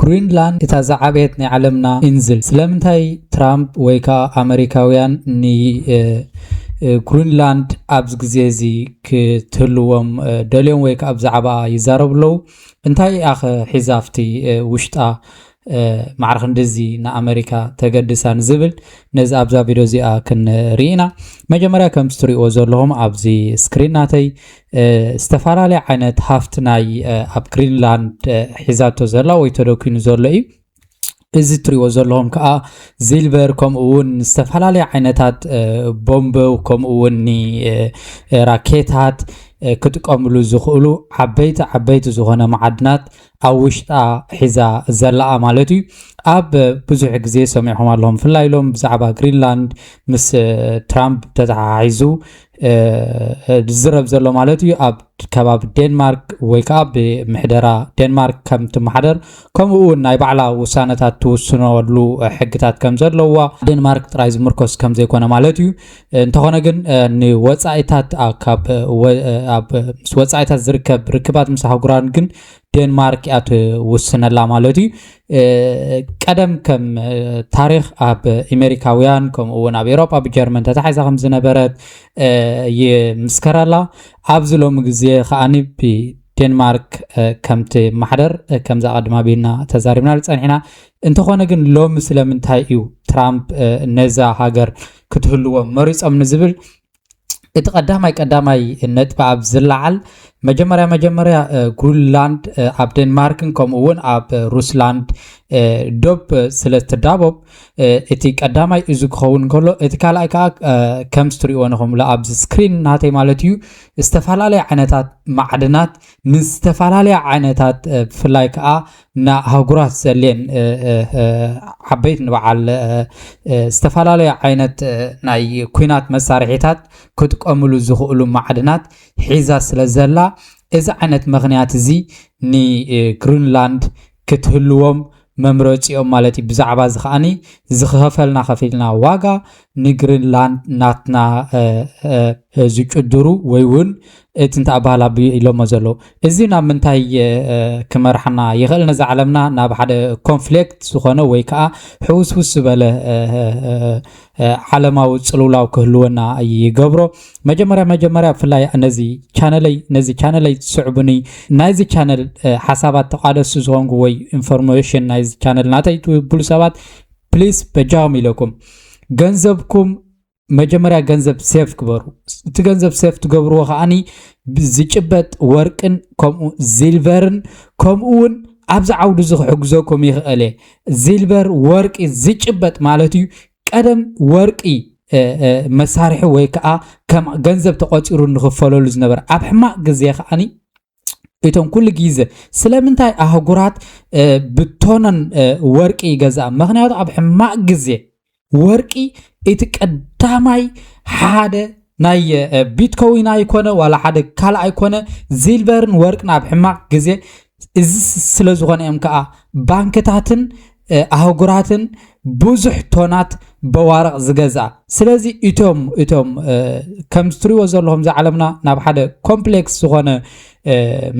ግሪንላንድ እታ ዝዓበየት ናይ ዓለምና ኢንዝል። ስለምንታይ ትራምፕ ወይ ከዓ ኣመሪካውያን ን ግሪንላንድ ኣብዚ ግዜ እዚ ክትህልዎም ደልዮም ወይ ከዓ ብዛዕባ ይዛረቡ ኣለዉ? እንታይ እያ ሒዛ ኣብቲ ውሽጣ ማዕረ ክንድዚ ንኣመሪካ ተገድሳ ንዝብል፣ ነዚ ኣብዛ ቪድዮ እዚኣ ክንርኢ ኢና። መጀመርያ ከምቲ ትሪእዎ ዘለኹም ኣብዚ ስክሪን ናተይ ዝተፈላለየ ዓይነት ሃፍቲ ናይ ኣብ ግሪንላንድ ሒዛቶ ዘላ ወይ ተደኪኑ ዘሎ እዩ። እዚ ትሪእዎ ዘለኹም ከዓ ዚልቨር፣ ከምኡ እውን ዝተፈላለየ ዓይነታት ቦምበው፣ ከምኡ እውን ራኬታት ክጥቀምሉ ዝኽእሉ ዓበይቲ ዓበይቲ ዝኾነ መዓድናት ኣብ ውሽጣ ሒዛ ዘለኣ ማለት እዩ። ኣብ ብዙሕ ግዜ ሰሚዕኹም ኣለኹም፣ ብፍላይ ሎም ብዛዕባ ግሪንላንድ ምስ ትራምፕ ተተሓሒዙ ዝዝረብ ዘሎ ማለት እዩ። ኣብ ከባቢ ዴንማርክ ወይ ከዓ ብምሕደራ ዴንማርክ ከም ትመሓደር፣ ከምኡ እውን ናይ ባዕላ ውሳነታት ትውስነሉ ሕግታት ከም ዘለዋ፣ ዴንማርክ ጥራይ ዝምርኮስ ከም ዘይኮነ ማለት እዩ። እንተኾነ ግን ንወፃኢታት ምስ ወፃኢታት ዝርከብ ርክባት ምስ ኣህጉራን ግን ዴንማርክ እያ ትውስነላ ማለት እዩ። ቀደም ከም ታሪኽ ኣብ ኣሜሪካውያን ከምኡ እውን ኣብ ኤሮጳ ብጀርመን ተታሒዛ ከም ዝነበረት ይምስከረላ። ኣብዚ ሎሚ ግዜ ከዓኒ ብዴንማርክ ከም ትመሓደር ከምዛ ቀድማ ቢልና ተዛሪብና ዝፀኒሕና። እንተኾነ ግን ሎሚ ስለምንታይ እዩ ትራምፕ ነዛ ሃገር ክትህልዎም መሪፆም ንዝብል፣ እቲ ቀዳማይ ቀዳማይ ነጥቢ ኣብ ዝለዓል፣ መጀመርያ መጀመርያ ግሪንላንድ ኣብ ዴንማርክን ከምኡ እውን ኣብ ሩስላንድ ዶብ ስለ ትዳቦብ፣ እቲ ቀዳማይ እዚ ክኸውን ከሎ፣ እቲ ካልኣይ ከዓ ከምዚ ትሪእዎ ንኹምሎ ኣብዚ ስክሪን ናተይ ማለት እዩ፣ ዝተፈላለየ ዓይነታት ማዕድናት ንዝተፈላለየ ዓይነታት ብፍላይ ከዓ ንኣህጉራት ዘልየን ዓበይት ንበዓል ዝተፈላለየ ዓይነት ናይ ኩናት መሳርሒታት ክጥቀምሉ ዝኽእሉ ማዕድናት ሒዛ ስለ ዘላ፣ እዚ ዓይነት ምኽንያት እዚ ንግሪንላንድ ክትህልዎም መምረፂኦም ማለት እዩ። ብዛዕባ እዚ ከዓኒ ዝኸፈልና ከፊልና ዋጋ ንግሪንላንድ ናትና ዝጭድሩ ወይ እውን እቲ እንተ ኣባህላ ኢሎሞ ዘለዉ፣ እዚ ናብ ምንታይ ክመርሓና ይኽእል? ነዚ ዓለምና ናብ ሓደ ኮንፍሊክት ዝኾነ ወይ ከዓ ሕውስውስ ዝበለ ዓለማዊ ፅልውላው ክህልወና ይገብሮ። መጀመርያ መጀመርያ ብፍላይ ነዚ ቻነለይ ነዚ ቻነለይ ትስዕቡኒ፣ ናይዚ ቻነል ሓሳባት ተቃደሱ ዝኾንኩ ወይ ኢንፎርሜሽን ናይዚ ቻነል ናተይ ትብሉ ሰባት፣ ፕሊስ በጃኹም ኢለኩም ገንዘብኩም መጀመርያ ገንዘብ ሴፍ ግበሩ። እቲ ገንዘብ ሴፍ ትገብርዎ ከዓኒ ዝጭበጥ ወርቅን ከምኡ ዚልቨርን ከምኡ እውን ኣብዚ ዓውዲ እዚ ክሕግዘኩም ይኽእል እየ። ዚልቨር ወርቂ ዝጭበጥ ማለት እዩ። ቀደም ወርቂ መሳርሒ ወይ ከዓ ከም ገንዘብ ተቆፂሩ ንኽፈለሉ ዝነበረ ኣብ ሕማቅ ግዜ ከዓኒ እቶም ኩሉ ግዜ ስለምንታይ ኣህጉራት ብቶነን ወርቂ ይገዝኣ? ምኽንያቱ ኣብ ሕማቅ ግዜ ወርቂ እቲ ቀዳማይ ሓደ ናይ ቢትኮዊን ኣይኮነ ዋላ ሓደ ካልእ ኣይኮነ፣ ዚልቨርን ወርቅን ኣብ ሕማቅ ግዜ እዚ ስለ ዝኾነ እዮም ከዓ ባንክታትን ኣህጉራትን ብዙሕ ቶናት በዋርቕ ዝገዝኣ። ስለዚ እቶም እቶም ከም ትሪእዎ ዘለኹም እዚ ዓለምና ናብ ሓደ ኮምፕሌክስ ዝኾነ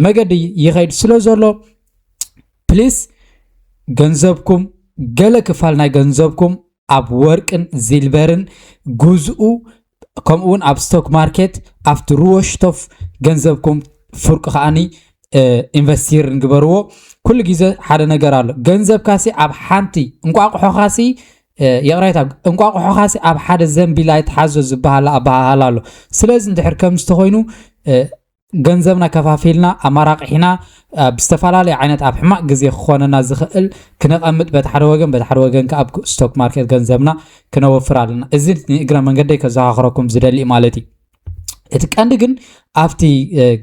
መገዲ ይኸይድ ስለ ዘሎ፣ ፕሊስ ገንዘብኩም፣ ገለ ክፋል ናይ ገንዘብኩም ኣብ ወርቅን ዚልቨርን ግዝኡ፣ ከምኡ እውን ኣብ ስቶክ ማርኬት ኣብቲ ሩወሽቶፍ ገንዘብኩም ፍርቂ ከዓኒ ኢንቨስቲር ንግበርዎ። ኩሉ ግዜ ሓደ ነገር ኣሎ። ገንዘብካሲ ኣብ ሓንቲ እንቋቑሖኻሲ፣ ይቕሬታ፣ እንቋቑሖኻሲ ኣብ ሓደ ዘንቢል ኣይትሓዞ ዝበሃል ኣበሃህላ ኣሎ። ስለዚ እንድሕር ከምዚ ተኾይኑ ገንዘብና ከፋፊልና ኣማራቂሕና ብዝተፈላለየ ዓይነት ኣብ ሕማቅ ግዜ ክኾነና ዝኽእል ክነቐምጥ በቲ ሓደ ወገን፣ በቲ ሓደ ወገን ከዓ ኣብ ስቶክ ማርኬት ገንዘብና ክነወፍር ኣለና። እዚ ንእግረ መንገደይ ከዘኻኽረኩም ዝደሊ ማለት እዩ። እቲ ቀንዲ ግን ኣብቲ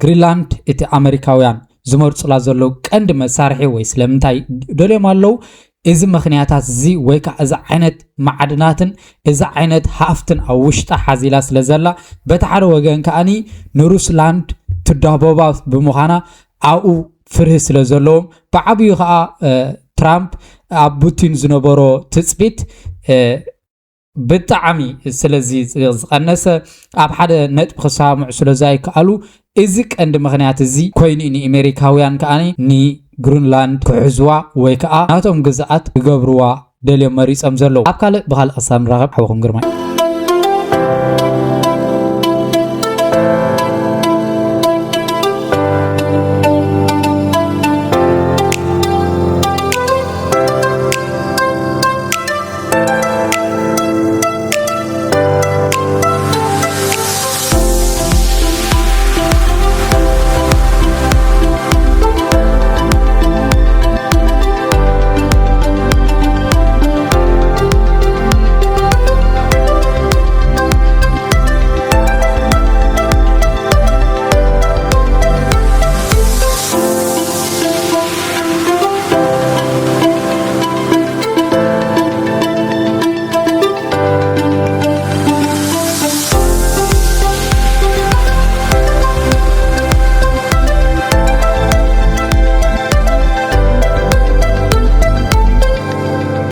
ግሪንላንድ እቲ ኣመሪካውያን ዝመርፁላ ዘለዉ ቀንዲ መሳርሒ ወይ ስለምንታይ ደልዮም ኣለዉ፣ እዚ ምኽንያታት እዚ ወይ ከዓ እዚ ዓይነት ማዕድናትን እዚ ዓይነት ሃፍትን ኣብ ውሽጣ ሓዚላ ስለ ዘላ፣ በቲ ሓደ ወገን ከዓኒ ንሩስላንድ ትዳቦባ ብምዃና ኣብኡ ፍርሂ ስለ ዘለዎም፣ ብዓብዩ ከዓ ትራምፕ ኣብ ቡቲን ዝነበሮ ትፅቢት ብጣዕሚ ስለዚ ዝቐነሰ ኣብ ሓደ ነጥቢ ክሰማምዑ ስለ ዘይከኣሉ እዚ ቀንዲ ምኽንያት እዚ ኮይኑ ንኣሜሪካውያን ከኣ ንግሪንላንድ ክሕዝዋ ወይ ከኣ ናቶም ግዝኣት ክገብርዋ ደልዮም መሪጾም ዘለዉ። ኣብ ካልእ ብኻልእ ክሳብ ንራኸብ ሓወኹም ግርማይ።